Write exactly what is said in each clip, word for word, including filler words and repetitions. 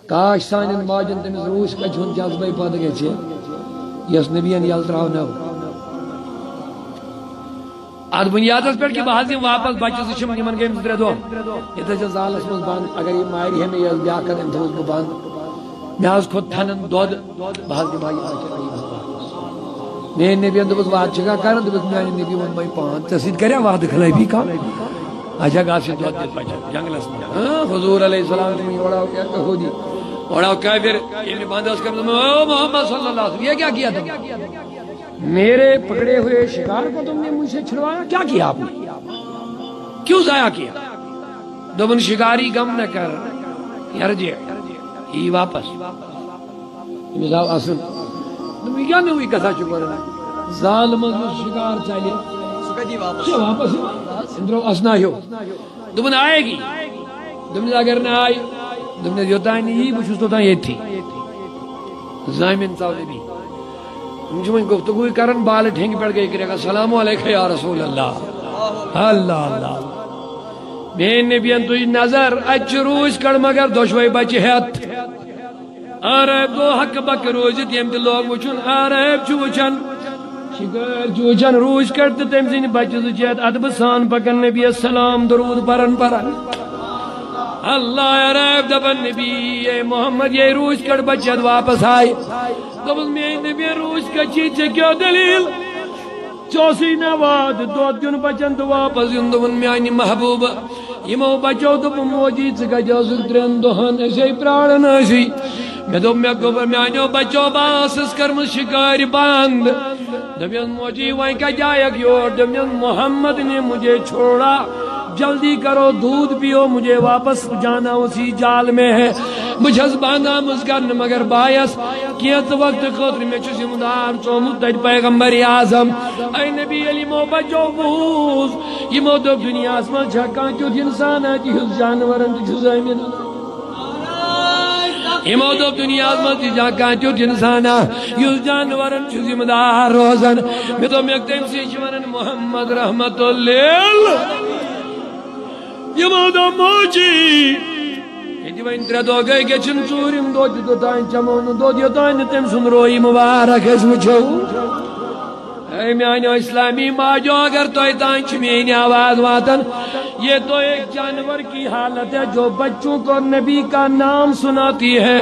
کاش سانٮ۪ن ماجن تٔمِس روٗسۍ کچہِ ہُنٛد جذبے پٲدٕ گژھِ، یۄس نبین یلہٕ ترٛاونٲو۔ اتھ بُنیادس پٮ۪ٹھ کہِ بہٕ حظ یِمہٕ واپس، بچہِ زٕ چھِم، یِمن گٔے أمِس ترٛےٚ دۄہ۔ ییٚتہِ حظ چھِ زالس منٛز بنٛد، اگر یہِ مارِ ہے مےٚ، یہِ ٲس بیٛاکھ کتھ، أمۍ تھٲوٕس بہٕ بنٛد۔ مےٚ حظ کھوٚت تھنن دۄد، بہٕ حظ دِمہٕ ہا یہِ بچہِ غریبس واپس۔ میٲنۍ نبین دوٚپُس، وعدٕ چھکھا کران؟ دوٚپُس، میانہِ نبی ووٚن مےٚ پان، ژےٚ سۭتۍ کریا وعدٕ خلٲفی کانٛہہ؟ اچھا، گژھ یہِ دۄد دِتھ بچن جنگلس منٛز۔ ہاں، حضور علیہ السلام تِم یورٕ آو کیٛاہ یہودی، اورٕ آو کافر، ییٚلہِ بنٛد ٲس کٔرمٕژ، او محمد صلی اللہ علیہ وسلم، یہ کیا کیا تم؟ میرے پکڑے ہوئے شکار کو تم نے مجھ سے چھڑوایا، کیا کیا آپ نے؟ کیوں ضائع کیا؟ دوٚپُن، شکاری غم نہ کر، یرجع، یی واپس۔ أمِس آو اَسُن۔ دوٚپُن، یہِ کیٛاہ نوٚوُے کتھا چھُ کران؟ زال منٛز یُس شکار ژَلہِ، سُہ کَتہِ یی واپس؟ سُہ واپس یِوان۔ أمۍ ترٛوو اَسنا ہیوٚو۔ دوٚپُن، آیے گی؟ دوٚپُن، اگر نہٕ آیہِ، دوٚپُن، یوٚتام نہٕ یی، بہٕ چھُس توٚتام ییٚتھی۔ زامِن ژاو نبی۔ یِم چھِ وۄنۍ گفتگوٗے کران، بالہٕ ٹھینگہِ پٮ۪ٹھ گٔے کرٛٮ۪کھ، السلام علیکم یا رسول اللہ۔ اللہ، اللہ۔ میٲنۍ نبین تُج نظر، اتہِ چھِ روٗسۍ کڑ مگر دۄشوے بچہِ ہٮ۪تھ۔ عرب گوٚو حق بک روٗزِتھ، ییٚمۍ تہِ لوگ وٕچھُن، عرب چھُ وٕچھان، شِکٲرۍ چھُ وٕچھان روٗسۍ کڑ تہٕ تٔمۍ سٕنٛدۍ بچہِ زٕ چھِ ہٮ۪تھ ادبہٕ سان پکان نبی السلام درود پران پران۔ اللہ عرب دپان، نبی، اے محمد، یے روٗسۍ کڑ بچہِ ہٮ۪تھ واپس آیہِ۔ دوٚپُس، میٲنۍ نبی، روٗسۍ کچہِ، ژےٚ کیٛاہ دٔلیٖل؟ ژےٚ اوسُے نا وعدٕ دۄد دیُن بچن تہٕ واپس یُن؟ دوٚپُن، میانہِ محبوبہٕ، یِمو بچو دوٚپُن، موجی، ژٕ کتہِ ٲسٕکھ ترٛٮ۪ن دۄہن؟ أسۍ ہے پراران ٲسی۔ مےٚ دوٚپ، مےٚ گوٚو، میانیو بچو، بہٕ ٲسٕس کٔرمٕژ شِکارِ بنٛد۔ دوٚپمَس، موجی، وۄنۍ کتہِ آیکھ یور؟ دوٚپمَس، محمد نے مجھے چھوڑا، جلدی کرو، دودھ پیو، مجھے واپس جانا اسی جال میں ہے۔ بہٕ چھَس بنٛد آمٕژ کرنہٕ، مگر بایس کینٛژھ وقتہٕ خٲطرٕ، مےٚ چھُ ذمہٕ دار ژومُت تتہِ پیغمبر اعظم۔ اے نبی، ییٚلہِ یِمو بچو بوٗز، یِمو دوٚپ، دُنیاہس منٛز چھا کانٛہہ تیُتھ انسان، اتہِ یُس جانورن تہِ چھُ زٲمِتھ؟ یِمو دوٚپ، دُنیاہس منٛز تہِ چھا کانٛہہ تیُتھ انسانا، یُس جانورن چھُ ذمہٕ دار روزان؟ مےٚ دوٚپ، مےٚ تٔمۍ سٕے چھِ ونان محمد رحمت لِل۔ یِمو دوٚپ، موجی، ییٚتہِ وۄنۍ ترٛےٚ دۄہ گٔے، گٔژھِن ژوٗرِم دۄہ تہِ توٚتام چمو نہٕ دۄد، یوٚتام نہٕ تٔمۍ سُنٛد رویہِ مُبارک أسۍ وٕچھو۔ اے میانیو اسلامی ماجو، اگر تۄہہِ تام چھِ میٲنۍ آواز واتان، یہ تو ایک جانور کی حالت ہے جو بچوں کو نبی کا نام سناتی ہے۔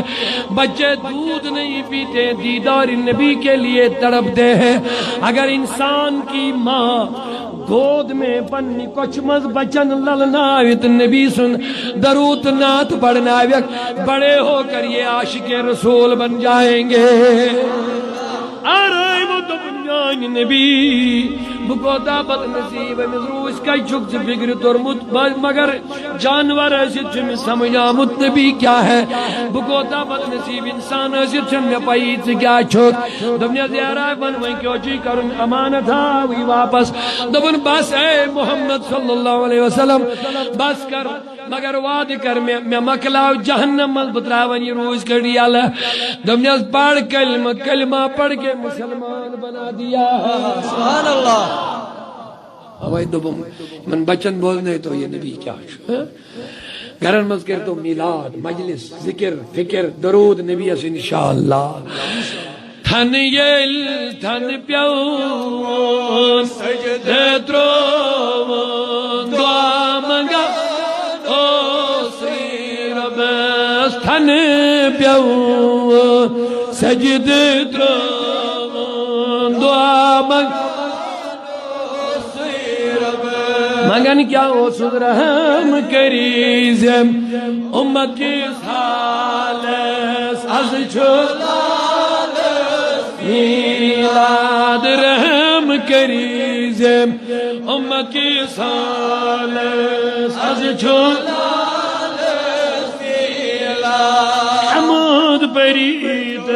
بچے دودھ نہیں پیتے، دیدار نبی کے لیے تڑپتے ہیں۔ اگر انسان کی ماں گود میں پننہِ کۄچھہِ منٛز بچن للناوِ تہٕ نبی سُنٛد درود نعت پڑھناوکھ، بڑے ہو کر یہ عاشق رسول بن جائیں گے۔ ارے یِمو دوٚپُن، میانہِ نبی، بہٕ کوتاہ بدنصیب، أمِس روٗسۍ کتہِ چھُکھ ژٕ فِکرِ توٚرمُت؟ بہٕ، مگر جانور ٲسِتھ چھُ مےٚ سمجھ آمُت نبی کیٛاہ ہے۔ بہٕ کوتاہ بدنصیب انسان ٲسِتھ چھُنہٕ مےٚ پَیی ژٕ کیٛاہ چھُکھ۔ دوٚپنَس، یارا، وَن وۄنۍ کیٛاہ چھُے کَرُن؟ امانت ہاوٕے واپس۔ دوٚپُن، بس اے محمد صلی اللہ علیہ وسلم، بس کر۔ مگر وعدٕ کر مےٚ، مےٚ مۄکلاو جہنم منٛز، بہٕ ترٛاوَن یہِ روٗسۍ کٔڑ یَلہٕ۔ دوٚپنَس، پَر کلمہٕ، کلمہ پڑھ کے مسلمان بنا دیا۔ سبحان اللہ۔ اوے دوٚپُم، یِمن بچن بوزنٲیتو یہِ نبی کیٛاہ چھُ، ہہ؟ گرن منٛز کٔرتو میلاد، مجلس، ذکر، فکر، درود نبیس انشاءاللہ۔ تھن ییٚلہِ تھن پیوٚو، سجدٕ ترٛووُن، دعا منٛگان اوسُے رۄبس۔ تھن پیوٚو، سجدٕ ترٛووُن، دعا منٛگ۔ منٛگان کیٛاہ اوسُس؟ رحم کٔرۍ زِ امت کِس حالس از چھُ میلاد۔ رحم کٔرۍ زِ امت کِس حالس از چھُ حمد پٔرِتھ۔